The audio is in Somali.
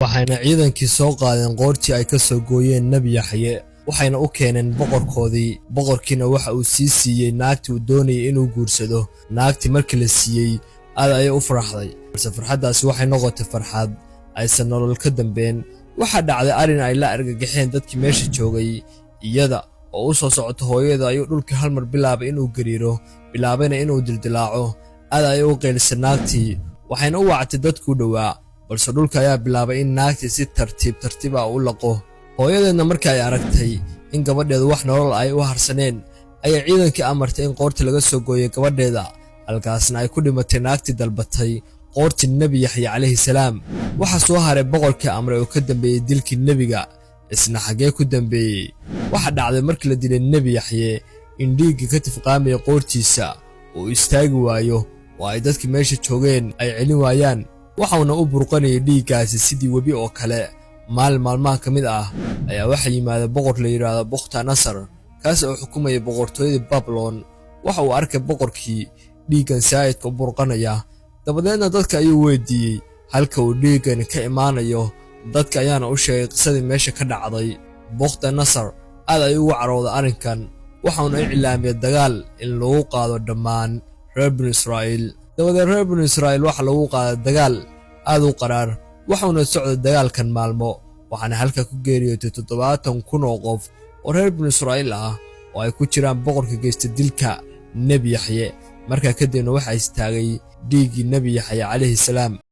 Waxayna ciidankii soo qaadeen qoortii ay ka soo gooyeen Nebi Yaxye, waxayna u keeneen boqorkoodii. Boqorkiina waxa uu sii siiyey naagtii uu doonayay inuu guursado. Naagtii markii la siiyey aad ayay u faraxday, balse farxaddaasi waxay noqotay farxad aysan nolol ka dambeen. Waxaa dhacday arrin ay la argagaxeen dadkii meesha joogay. Iyada oo u soo socota hooyada ayuu dhulkii hal mar bilaabay inuu gariiro, bilaabayna inuu dildilaaco. Aad ayay u qaylisay naagtii, waxayna u wactay dadkuu dhowaa, balse dhulka ayaa bilaabay in naagtii si tartiib tartiib ah u laqo. Hooyadeedna markii ay aragtay in gabadheedu wax nolol ay u harsaneen, ayaa ciidankii amartay in qoorta laga soo gooyo gabadheeda. Halkaasna ay ku dhimatay naagtii dalbatay qoortii Nebi Yaxya calayhi salaam. Waxaa soo haray boqorkii amray oo ka dambeeyey dilkii nebiga. Isna xaggee ku dambeeyey? Waxaa dhacday markii la dilay Nebi Yaxye in dhiigga ka tifqaamaya qoortiisa uu istaagi waayo oo ay dadkii meesha joogeen ay celin waayaan. Waxauna u burqanayay dhiiggaasi sidii webi oo kale. Maalin maalmaha ka mid ah ayaa waxaa yimaada boqor la yidhaahdo Bukhta Nasar, kaas oo xukumayay boqortooyadii Bablon. Waxa uu arkay boqorkii dhiiggan saa'idka u burqanaya. Dabadeedna dadka ayuu weydiiyey halka uu dhiiggani ka imaanayo. Dadka ayaana u sheegay qisadii meesha ka dhacday. Bukhta Nasar aad ayuu ugu carooday arrinkan, waxauna iclaamiyay dagaal in lagu qaado dhammaan reer Binu Israa'iil. Dabadeed reer Binu Israa'iil waxaa lagu qaaday dagaal aad u qaraar, waxauna socday dagaalkan maalmo, waxaana halka ku geeriyootay 70,000 oo qof oo reer Binu Israa'iil ah, oo ay ku jiraan boqorka geysta dilka Nebi Yaxye. Markaa kadibna waxaa istaagay dhiiggii Nebi Yaxye calayhi salaam.